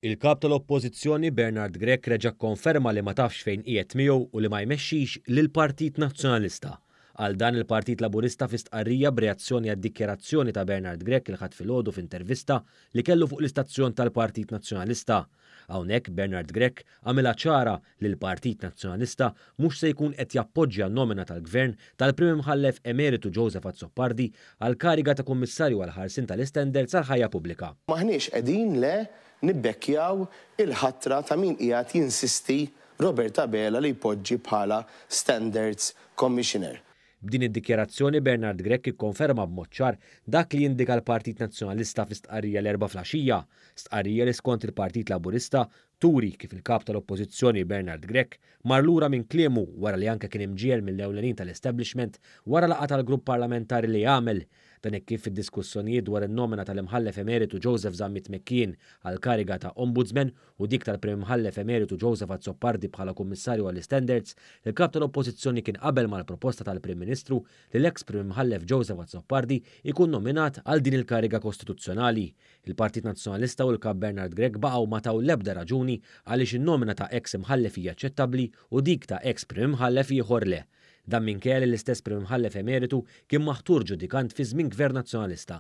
Il-Kap tal-Oppożizzjoni Bernard Grech reġa' kkonferma li ma tafx fejn qiegħed miegħu u li ma jmexxix lill-Partit Nazzjonalista. Qal dan il-Partit Laburista fi stqarrija b'reazzjoni għad-dikjarazzjoni ta' Bernard Grech il-Ħadd filgħodu f'intervista li kellu fuq l-istazzjon tal-Partit Nazzjonalista. Hawnhekk Bernard Grech għamilha ċara li l-Partit Nazzjonalista mhux se jkun qed jappoġġja n-nomina tal-Gvern tal-Prim Imħallef Emeritu Joseph Azzopardi għall-kariga ta' Kummissarju għall-Ħarsien tal-Istandards għall-Ħajja Pubblika. M'aħniex qegħdin le nibbekkjaw il-ħatra ta' min qiegħed jinsisti Robert Abela li jpoġġi bħala Standards Commissioner. B'din id-dikjarazzjoni Bernard Grech ikkonferma b'mod ċar dak li indika l-Partit Nazzjonalista fi stqarrija l-Erbgħa flaxija, stqarrija li skont il-Partit Laburista turi kif il-Kap tal-Oppożizzjoni Bernard Grech mar lura minn kliemu wara li anke kien imġiegħel mill-ewlenin tal-establishment wara laqgħa tal-grupp parlamentari li għamel. Dan hekk kif fid-diskussjonijiet dwar in-nomina tal-Imħallef Emeritu Joseph Zammit McKeon għall-kariga ta' Ombudsman u dik tal-Prim Imħallef Emeritu Joseph Azzopardi bħala Kummissarju għall-Istandards, il-Kap tal-Oppożizzjoni kien qabel mal-proposta tal-Prim Ministru li l-eks Prim Imħallef Joseph Azzopardi jkun nominat għal din il-kariga kostituzzjonali. Il-Partit Nazzjonalista u l-Kap Bernard Grech baqgħu ma taw l-ebda raġuni għaliex in-nomina ta' eks Imħallef hija aċċettabbli u dik ta' eks Prim Imħallef ieħor le. Dan minkejja li l-istess Prim Imħallef Emeritu kien maħtur ġudikant fi żmien Gvern Nazzjonalista.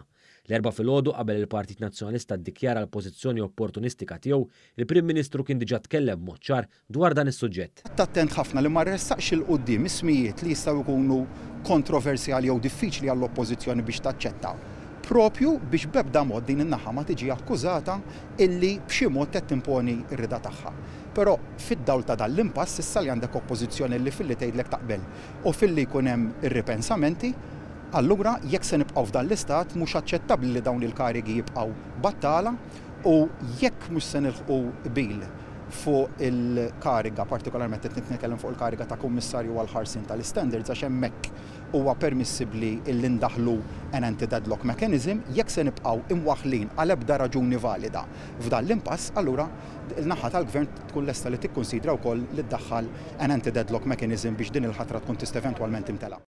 L-Erbgħa filgħodu qabel il-Partit Nazzjonalista ddikjara l-pożizzjoni opportunistika tiegħu, il-Prim Ministru kien diġà tkellem b'mod ċar dwar dan is-suġġett. Qgħadt attent ħafna li ma rressaqx 'il quddiem ismijiet li jistgħu jkunu kontroversjali jew diffiċli għall-Oppożizzjoni biex taċċetta, proprju biex b'ebda mod din in-naħa ma tiġi akkużata illi b'xi mod qed timponi r-rieda tagħha. Però fid-dawl ta' dan l-impass issa li għandek Oppożizzjoni li filli tgħidlek taqbel u filli jkun hemm ir-ripensamenti, allura jekk se nibqgħu f'dan l-istat mhux aċċettabbli li dawn il-karigi jibqgħu battala u jekk mhux se nilħqu qbil fuq il-kariga, partikolarment qed nitkellem fuq il-kariga ta' Kummissarju għall-Ħarsien tal-Istandards għax hemmhekk huwa permissibbli illi ndaħħlu an anti-deadlock mechanism, jekk se nibqgħu imwaħħlin għal ebda raġuni valida f'dan l-impass, allura l-naħa tal-Gvern tkun lesta li tikkunsidra wkoll li ddaħħal an anti-deadlock mechanism biex din il-ħatra tkun tista' eventwalment timtela.